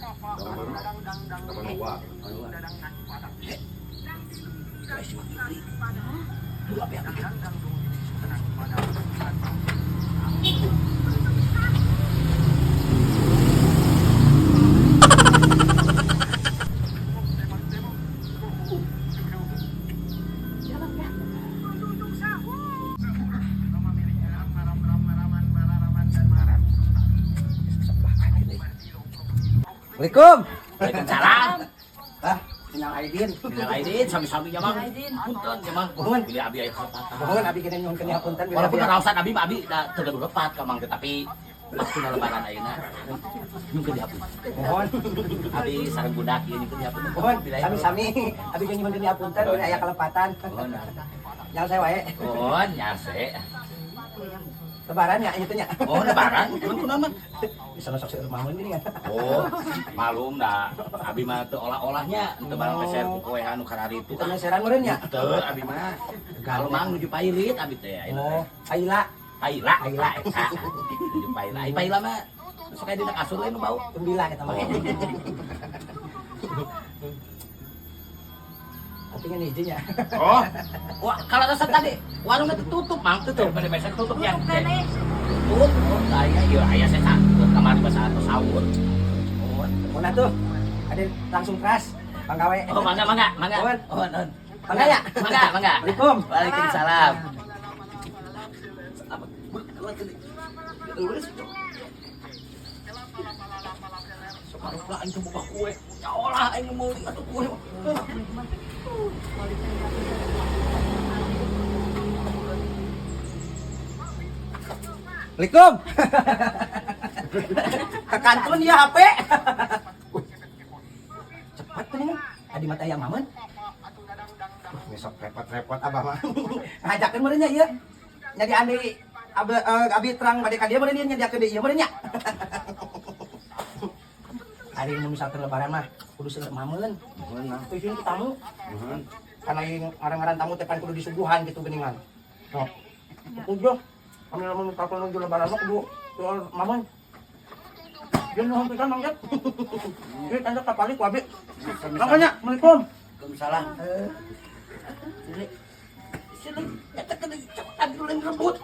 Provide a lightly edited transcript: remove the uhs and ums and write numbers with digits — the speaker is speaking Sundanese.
Taman dua. Assalamualaikum. Waalaikumsalam. Ah, Minal aidin. Minal aidin, sami-sami ya Mang. Punten ya Mang. Nuhun. Bilih abi aya kalepatan. Nuhun abi kena nyuhunkeun hapunten. Walaupun karaosan abi mah abi da teu gaduh lepat ka Mang teh, tapi waktuna lebaran ayeuna nyungkeun dihapunten. Mohon. Abi sareng budak ieu nyungkeun dihapunten. Mohon sami-sami abi ge nyuhunkeun hapunten bilih aya kalepatan. Mohon. Yang saya wae. Mohon nyase. Lebaran ya itu nya. Oh, lebaran emang kunaon Mang? Bisa masuk seueur mamun gini kan. Oh, malum da abi mah teu olah-olahnya, teu barang meser ku kowe anu kararitu. Itu meseran meureun nya. Teu abi mah. Kalau Mang nuju pailit abi teh ayeuna teh. Oh, Aila. Paila, Paila. eta. Nuju paila. Ai paila mah sok aya dina kasur lain nu bau. Gembila eta mah. Tapi kan izinnya. Oh. Wah, kalau rasa tadi warungnya tutup, Mang. Tutup. Pada biasa tutup ya. Tutup keneh. Tutup. Oh, saya ieu aya saya sakit kamari bahasa atau sahur. Oh, Mana tuh? Ada langsung keras. Panggawe. oh mangga mangga mangga. Mohon. Oh, mohon. Mangga ya? Mangga, mangga. Assalamualaikum. Waalaikumsalam. Sok harupna aing teh boga kue. Ya olah aing meuli atuh kue. Assalamualaikum. Ke kantun ya HP. Cepat tuh nih. Adi mata yang mamen. Besok repot-repot abah mah. Ngajakeun meureun nya ieu. Nyadi andi abi, abi terang bade ka dieu meureun ieu nyadiakeun deui ieu meureun nya. Hari ini misalkan lebaran mah kudu seueur mamen. Nuhun, Mang. Tujuan ku tamu. Nuhun. Karena yang ngaran-ngaran tamu teh pan kudu disuguhan gitu geuningan. Sok. Kudu. Kami lamun misalkan nuju lebaran mah kudu soal mamen. Jeung nuhun pisan Mang Jat. Ieu tanda kapali ku abi. Makanya, Assalamualaikum. Waalaikumsalam. Sini, sini, nyata kena cepetan dulu yang rebut.